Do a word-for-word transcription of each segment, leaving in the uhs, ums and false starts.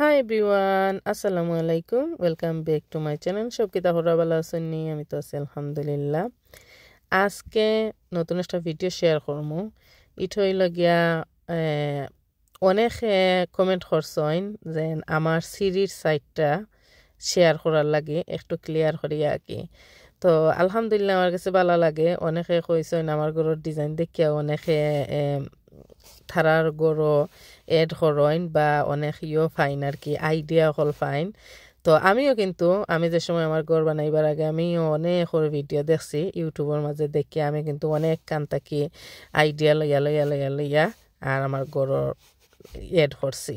Hi everyone, আসসালামু আলাইকুম। Welcome back to my channel. সব কিতা হরা বালা আছইন নি? আমি তো আছি আলহামদুলিল্লাহ। আজকে নতুন একটা ভিডিও শেয়ার করমু। ইটা অইল গিয়া, এ, অনেকে কমেন্ট করছইন যে আমার সিঁড়ির সাইডটা শেয়ার করার লাগি একটু ক্লিয়ার করিয়া আর কি। তো আলহামদুলিল্লাহ, আমার গেছে বালা লাগে। অনেকে কইছইন আমার ঘরর ডিজাইন দেখিয়া অনেকে, এ, তারার ঘরো এড করইন বা অনেক ইয়ো ফাইন আর কি, আইডিয়া অকল ফাইন। তো আমিও কিন্তু, আমি যে সময় আমার ঘর বানাইবার আগে আমিও অনেকর ভিডিও দেখছি ইউটিউবর মাঝে, দেখি আমি কিন্তু অনেক কান থাকি আইডিয়া লইয়া লইয়া লইয়া লইয়া আর আমার ঘরর এড করছি।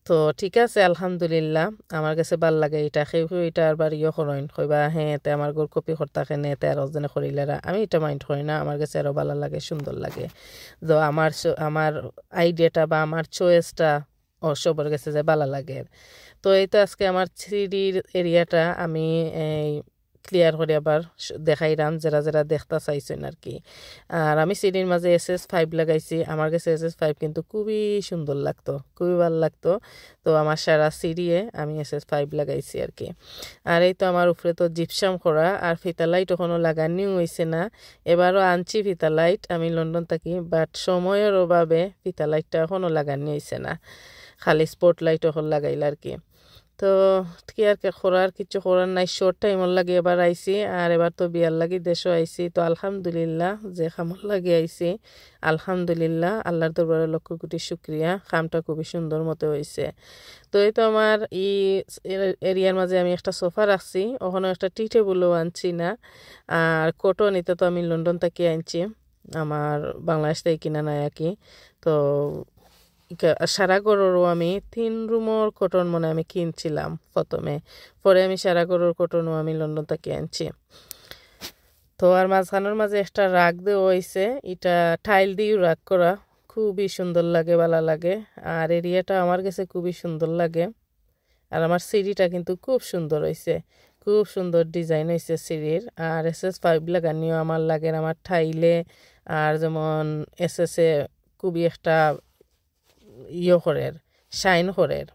তো ঠিক আছে, আলহামদুলিল্লাহ, আমার গেছে বালা লাগে ইটা। কেউ কেউ ইটা আবার ইয়ো করইন, কইবা, "হ্যাঁ, তে আমার ঘর কপি করতা কেনে, তে আরো জনে করিলারা।" আমি ইটা মাইন্ড করি না, আমার গেছে আরো বালা লাগে, সুন্দর লাগে। তো আমার চ-, আমার আইডিয়াটা বা আমার চয়েসটা ও সবর গেছে যে বালা লাগে। তো এই তো আজকে আমার সিঁড়ির এরিয়াটা আমি এই ক্লিয়ার করি আবার স-, দেখাইরাম, যেরা যেরা দেখতা চাইছইন আর কি। আর আমি সিঁড়ির মাঝে এস এস ফাইভ লাগাইছি। আমার গেছে এস এস ফাইভ কিন্তু খুবই সুন্দর লাগতো, খুবই বালা লাগতো। তো আমার সারা সিঁড়িয়ে আমি এস এস ফাইভ লাগাইছি আর কি। আর এই তো আমার উপরে তো জিপসাম করা, আর ফিতা লাইট অখনো লাগানিও অইছে না। এবারও আনছি ফিতা লাইট আমি লন্ডন থাকি, বাট সময়র অভাবে ফিতা লাইটটা অখনো লাগানি অইছে না, খালি স্পট লাইট অকল লাগাইল আর কি। তো কি আর কি করার, কিচ্ছু করার নাই, শর্ট টাইমর লাগি এবার আইছি, আর এবার তো বিয়ার লাগি দেশো আইছি। তো আলহামদুলিল্লাহ, যে কামর লাগি আইছি, আলহামদুলিল্লাহ, আল্লাহর দরবারে লক্ষ কোটি শুক্রিয়া, কামটা খুবই সুন্দর মতো অইছে। তো এই তো আমার ই এ-, এরিয়ার মাঝে আমি একটা সোফা রাখছি, অখনো একটা টি টেবুলও আনছি না। আর কটন, ইটা তো আমি লন্ডন থাকি আনছি, আমার বাংলাদেশ থাকি কিনা নাই আর কি। তো ইকা-, সারা ঘররও আমি তিন রুমর কটন মনে আমি কিনছিলাম প্রথমে, পরে আমি সারা ঘরর কটনও আমি লন্ডন থাকি আনছি। তো আর মাঝখানর মাঝে একটা রাগ দেওয়া অইছে, ইটা টাইল দিয়েও রাগ করা, খুবই সুন্দর লাগে, বালা লাগে। আর এরিয়াটা আমার গেছে খুবই সুন্দর লাগে। আর আমার সিঁড়িটা কিন্তু খুব সুন্দর অইছে, খুব সুন্দর ডিজাইন অইছে সিঁড়ির। আর এস এস ফাইভ লাগানিও আমার লাগের, আমার টাইলে আর যেমন এস এস এ খুবই একটা ইয়ে করের, শাইন করের।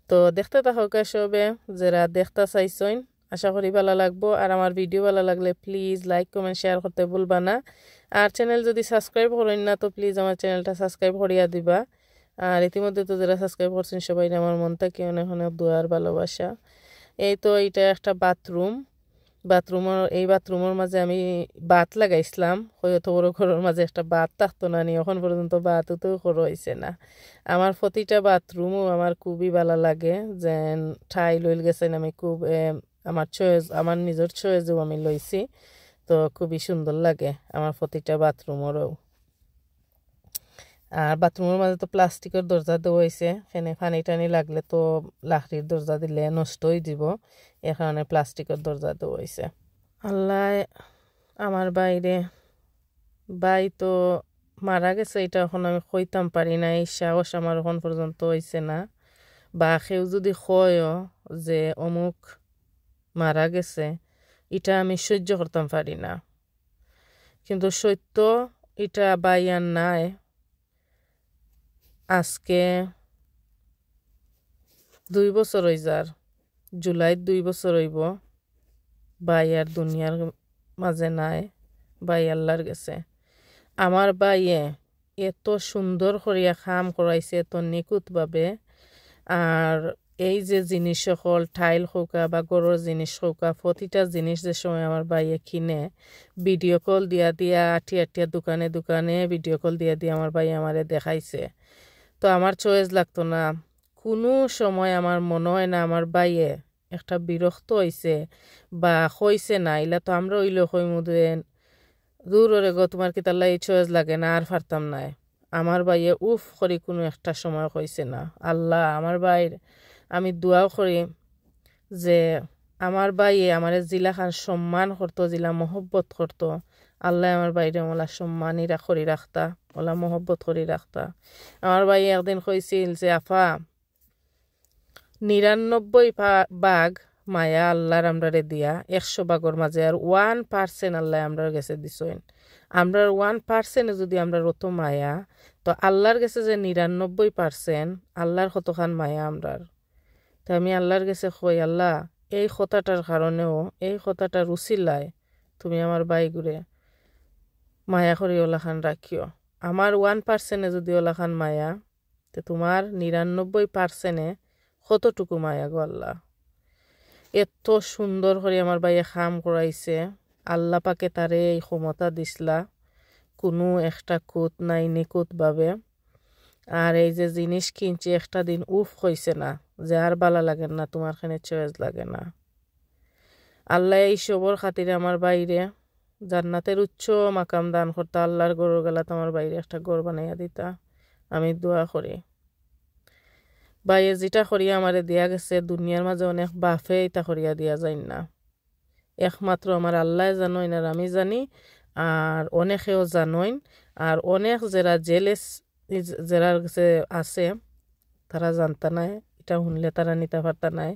তো দেখতে থাকউক্কা সবে, যেরা দেখতা চাইছইন, আশা করি বালা লাগবো। আর আমার ভিডিও বালা লাগলে প্লিজ লাইক, কমেন্ট, শেয়ার করতে ভুলবা না। আর চ্যানেল যদি সাবস্ক্রাইব করইন না, তো প্লিজ আমার চ্যানেলটা সাবস্ক্রাইব করিয়া দিবা। আর ইতিমধ্যে তো যেরা সাবস্ক্রাইব করছইন, সবাইরে আমার মন থাকি অনেক অনেক দোয়া আর ভালোবাসা। এই তো, ইটা একটা বাথরুম। বাথরুমর, এই বাথরুমর মাঝে আমি বাথ লাগাইছলাম। কই অত বড় ঘরর মাঝে একটা বাথ থাকতো না নি, অখন পর্যন্ত বাথও তো করা অইছে না। আমার প্রতিটা বাথরুমও আমার খুবই বালা লাগে, যেন টাইল অইল গেছে, আমি খুব, এ, আমার চয়েস, আমার নিজর চয়েসেও আমি লইছি। তো খুবই সুন্দর লাগে আমার প্রতিটা বাথরুমরও। আর বাথরুমর মাঝে তো প্লাস্টিকর দরজা দেওয়া অইছে, কেনে পানি টানি লাগলে তো লাকড়ির দরজা দিলে নষ্ট অই যিবো, এর কারণে প্লাস্টিকর দরজা দেওয়া অইছে। আল্লায় আমার ভাইরে, ভাই তো মারা গেছে, ইটা অখন আমি কইতাম পারি না, এই সাহস আমার অখন পর্যন্ত অইছে না। বা কেউ যদি কয়ও যে অমুক মারা গেছে, ইটা আমি সহ্য করতাম পারি না। কিন্তু সত্য, ইটা ভাই আর নাই। আজকে দুই বছর অই যার, জুলাইত দুই বছর অইবো, ভাই আর দুনিয়ার মাঝে নাই, ভাই আল্লাহর গেছে। আমার ভাইয়ে এত সুন্দর করিয়া কাম করাইছে, এত নিখুঁতভাবে। আর এই যে জিনিস অকল, টাইল কউক্কা বা ঘরর জিনিস কউক্কা, প্রতিটা জিনিস যে সময় আমার ভাইয়ে কিনে, ভিডিও কল দিয়া দিয়া, আটিয়া আটিয়া দোকানে দোকানে ভিডিও কল দিয়া দিয়া আমার ভাইয়ে আমারে দেখাইছে। তো আমার চয়েস লাগতো না, কুনু সময় আমার মনো অয় না আমার ভাইয়ে একটা বিরক্ত অইছে বা কইছে না, ইলা তো আমরা অইলে কইমু যে, "দূর ওরে গো, তুমার কিতার লাগি চয়েস লাগে না, আর পারতাম নায়।" আমার ভাইয়ে উফ করি কুনু একটা সময় কইছে না। আল্লাহ, আমার ভাইর আমি দোয়াও করি যে আমার ভাইয়ে আমারে জিলাখান সম্মান করতো, জিলা মহব্বত করতো, আল্লায় আমার ভাইরে অলা সম্মানী রা-, করি রাখতা, অলা মহব্বত করি রাখতা। আমার ভাইয়ে একদিন কইছিল যে, "আফা, নিরানব্বই ভা-, ভাগ মায়া আল্লার আমরারে দিয়া, একশো ভাগর মাঝে আর one percent আল্লায় আমরার গেছে দিছইন।" আমরার ওয়ান পার্সেন্টে যদি আমরার অত মায়া, তো আল্লাহর গেছে যে নিরানব্বই পার্সেন্ট, আল্লাহর কতখান মায়া আমরার। তো আমি আল্লাহর গেছে কই, "আল্লাহ, এই কথাটার কারণেও, এই কথাটার উসিলায় তুমি আমার বাইগুরে মায়া করি ওলাখান রাখিও। আমার ওয়ান পার্সেন্টে যদি ওলাখান মায়া, তো তোমার নিরানব্বই পার্সেন্টে কতটুকু মায়া গো আল্লাহ।" এত সুন্দর করি আমার বাইয়ে কাম করাইছে, আল্লাহ পাকে তারে এই ক্ষমতা দিছলা, কোনো একটা খুঁত নাই, নিখুঁতভাবে। আর এই যে জিনিস কিনছে, একটা দিন উফ কইছে না যে আর বালা লাগে না, তোমার খানে চয়েস লাগে না। আল্লাহ এই সবর খাতিরে আমার বাইরে জান্নাতের উচ্চ মাকাম দান করতা, আল্লাহর ঘরর গেলাত আমার বাইরে একটা ঘর বানাইয়া দিতা, আমি দোয়া করি। বাইয়ে যেটা করিয়া আমারে দিয়া গেছে, দুনিয়ার মাঝে অনেক বাফে এটা করিয়া দিয়া যাইন না। একমাত্র আমার আল্লাহ জানইন আর আমি জানি, আর অনেকেও জানইন, আর অনেক যেরা জেলেস, যেরার গেছে আছে, তারা জানতা নাই, এটা শুনলে তারা নিতা পারতা নাই।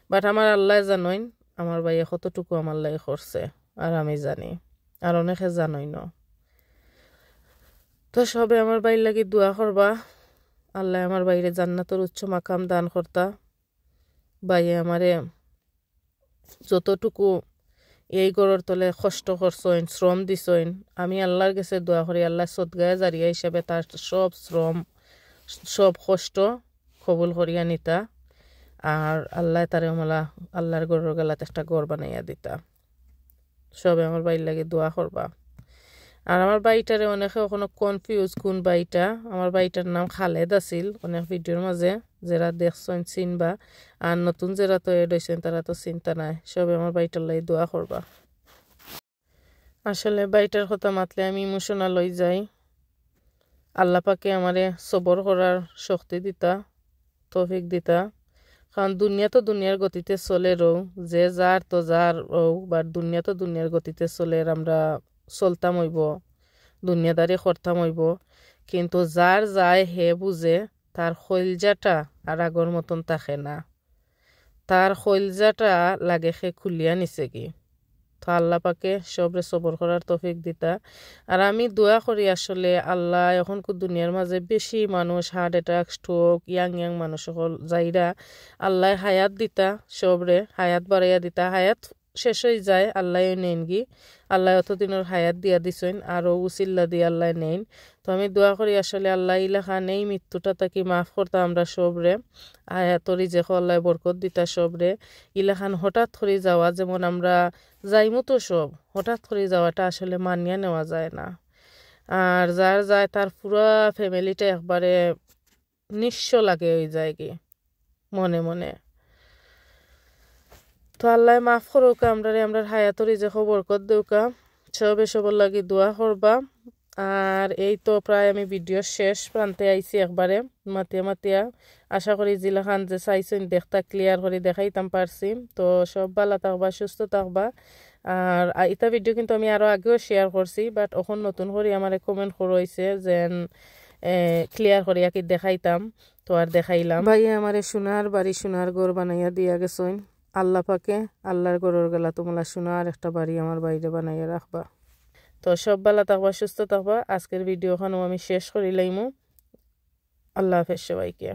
বাট আমার আল্লাহ জানইন আমার বাইয়ে কতটুকু আমার লাগি করছে, আর আমি জানি, আর অনেকে জানইন না। তো সবে আমার বাইর লাগি দোয়া করবা, আল্লাহ আমার বাইরে জান্নাতর উচ্চ মাকাম দান করতা। বাইয়ে আমারে যতটুকু এই ঘরর তলে কষ্ট করছইন, শ্রম দিছইন, আমি আল্লাহর গেছে দোয়া করি, আল্লাহ সদগায়ে জারিয়া হিসাবে তার সব শ্রম, সব কষ্ট কবুল করিয়া নিতা। আর আল্লাহ তারে ওমলা আল্লাহর ঘরর গেলাত একটা ঘর বানাইয়া দিতা। সবে আমার বাইর লাগি দোয়া করবা। আর আমার বাইটারে অনেকে এখনো কনফিউজ কোন বাইটা। আমার বাইটার নাম খালেদ আছিল, অনেক ভিডিওর মাঝে যেরা দেখছইন চিনবা, আর নতুন যেরা তো এড হইছইন তারা তো চিনতা নাই। সবে আমার বাইটার লাগি দোয়া করবা। আসলে বাইটার কথা মাতলে আমি ইমোশনাল হই যাই। আল্লাহ পাকে আমারে সবর করার শক্তি দিতা, তৌফিক দিতা। কারণ দুনিয়া তো দুনিয়ার গতিতে চলে রও, যে যার তো যার রও, বাট দুনিয়া তো দুনিয়ার গতিতে চলের, আমরা চলতাম অইবো, দুনিয়াদারি করতাম অইবো। কিন্তু যার যায় হে বুঝে, তার কইলজাটা আর আগর মতন থাকে না। তার কইলজাটা লাগে হে খুলিয়া নিছে কি। তো আল্লাহ পাকে সবরে সবর করার তৌফিক দিতা। আর আমি দোয়া করি আসলে আল্লাহ, এখন কু দুনিয়ার মাঝে বেশি মানুষ heart attack, stroke, young young মানুষ সকল যাইরা, আল্লাহ হায়াত দিতা সবরে, হায়াত বাড়াইয়া দিতা। হায়াত শেষ হয়ে যায়, আল্লাহ নেইন গি। আল্লাহ অতদিনর হায়াত দিয়া দিছইন, আরও উসিল্লা দিয়া আল্লাহ নেইন। তো আমি দোয়া করি আসলে আল্লাহ ইলাখান এই মৃত্যুটা তাকি মাফ করতা আমরা সবরে। হায়াতর রিজেকো আল্লাহ বরকত দিতা সবরে। ইলাখান হঠাৎ করি যাওয়া, যেমন আমরা যাইমু তো সব, হঠাৎ করি যাওয়াটা আসলে মানিয়া নেওয়া যায় না। আর যার যায় তার পুরা ফ্যামিলিটা একবারে নিঃস্ব লাগে হয়ে যায় কি মনে মনে। তো আল্লাহ মাফ করুকা আমরারে, আমরার হায়াতর রিজেকো বরকত দেউকা। সবে সবর লাগি দোয়া করবা। আর এই তো প্রায় আমি ভিডিওর শেষ প্রান্তে আইছি একবারে। মাতিয়া মাতিয়া আশা করি জিলাখান যে চাইছইন দেখতা ক্লিয়ার করি দেখাইতাম পারছি। তো সব ভালা থাকবা, সুস্থ থাকবা। আর আ, ইতা ভিডিও কিন্তু আমি আরও আগেও শেয়ার করছি, বাট এখন নতুন করি আমারে কমেন্ট করইছে যেন ক্লিয়ার করিয়া কি দেখাইতাম, তো আর দেখাইলাম। ভাইয়ে আমারে সোনার বাড়ি, সোনার ঘর বানাইয়া দিয়া গেছইন। আল্লাহ পাকে আল্লাহর ঘরর গেলা তোমরা সোনার একটা বাড়ি আমার বাইরে বানাইয়া রাখবা। তো সব ভালা থাকবা, সুস্থ থাকবা। আজকের ভিডিও খানো আমি শেষ করি লাইমু। আল্লাহ হাফেজ সবাইকে।